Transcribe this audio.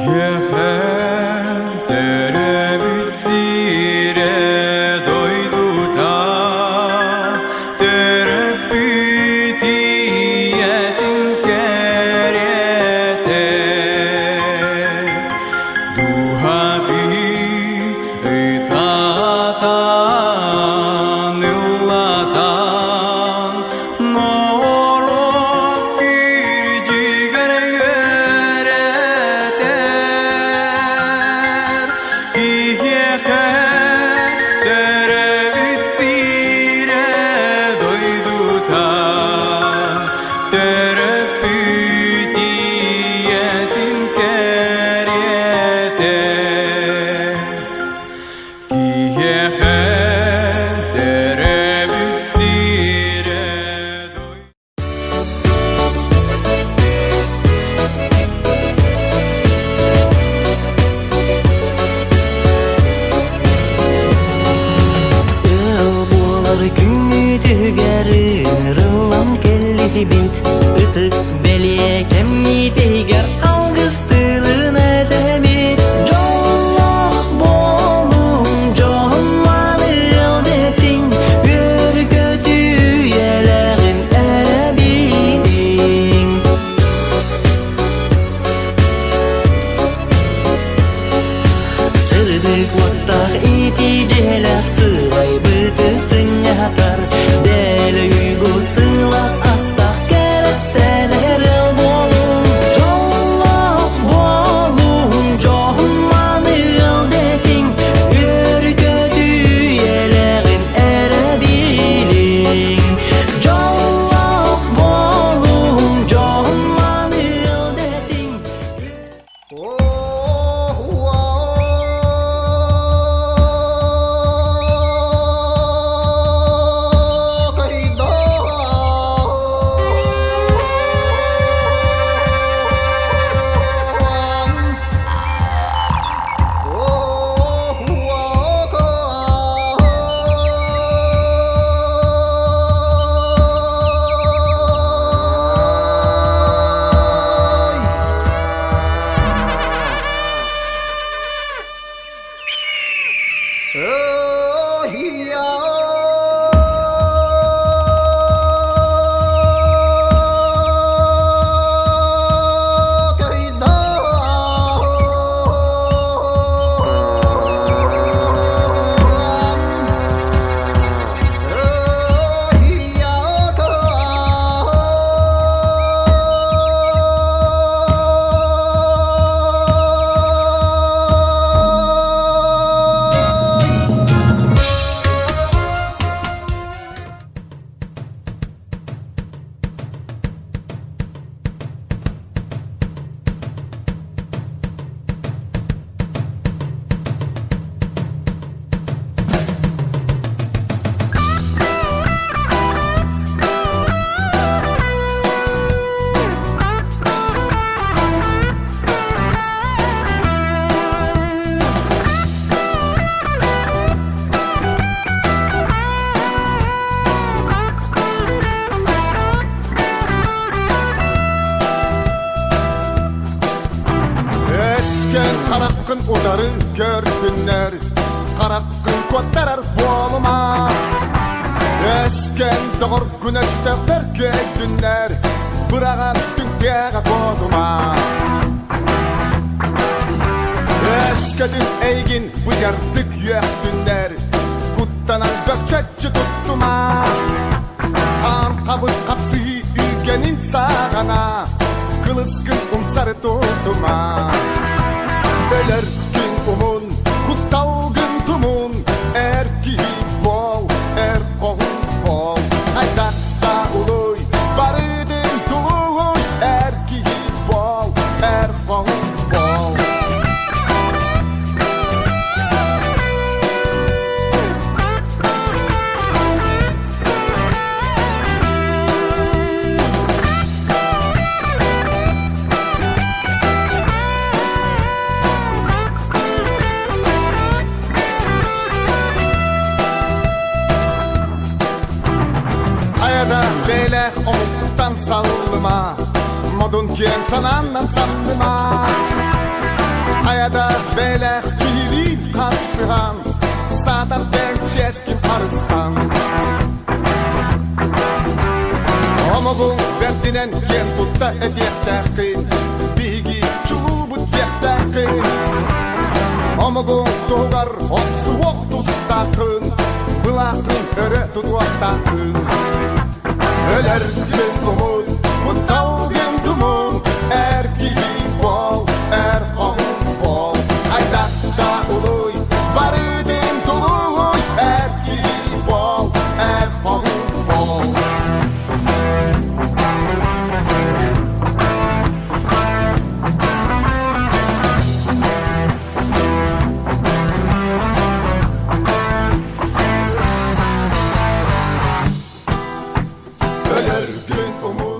Киһиэхэ төрөөбүт сирэ дойдута, төрөппүт ийэтин кэрэтэ, дууһатын ытатан ыллатан Норуот кирдьигэр үөрэтэр, киһиэхэ төрөөбүт сирэ дойдута, төрөппүт ийэтин кэриэтэ. Киһиэхэ төрөөбүт сирэ Ыал буолар күҥҥүтүгэр ыҥырыллан кэллибит Ытык бэлиэ кэммитигэр алгыс тылын этэбит Дьоллоох буолуҥ, дьоһун-мааны ыал дэтиҥ Үөр-көтүү үйэлээҕин эрэ билиҥ. Сырдык уоттаах итии дьиэлээх сылайбыты сынньатар Дэлэй уйгу сылаас астаах кэрэхсэнэр ыал буолуҥ Дьоллоох буолуҥ, дьоһун-мааны ыал дэтиҥ Үөр-көтүү үйэлээҕин эрэ билиҥ Дьоллоох буолуҥ, дьоһун-мааны ыал дэтиҥ Өскөн хараххын утары көрдүннэр, хараххын куоттарар буолума. Өскөн доҕоргун өстөөхтөр көйдүннэр, быраҕан түҥтээҕэ куотума. Өскөтүн эйигин быдьардык үөхтүннэр, куттанан бөкчөччү туттума. Хаан хабыт хапсыһыы үгэнин саҕана, кылыскын умсары тутума. Өлөр күн умун, кутталгын тумун, эр киһи буол, эр хоһун буол. Хайдах да улуй, барытын тулуй, эр киһи буол, эр хоһун буол. Хайада бээлээх омуктан саллыма, модун киэн санааннан санныма. Хайада бэлэх киһилиин хапсыһан, саатар чэскин харыстан. Омогуҥ бэрдинэн киэн тутта этиэхтээххин, биһиги чулуубут диэхтээххин. Омогуҥ туһугар охсуһуох тустааххын, былааххын өрө тутуохтааххын. Өлөргүн умут, кутталгын тумун, эр киһи буол, эр хоһун буол. Хайдах да улуй, барытын тулуй, эр киһи буол, эр хоһун буол. Өлөргүн умут.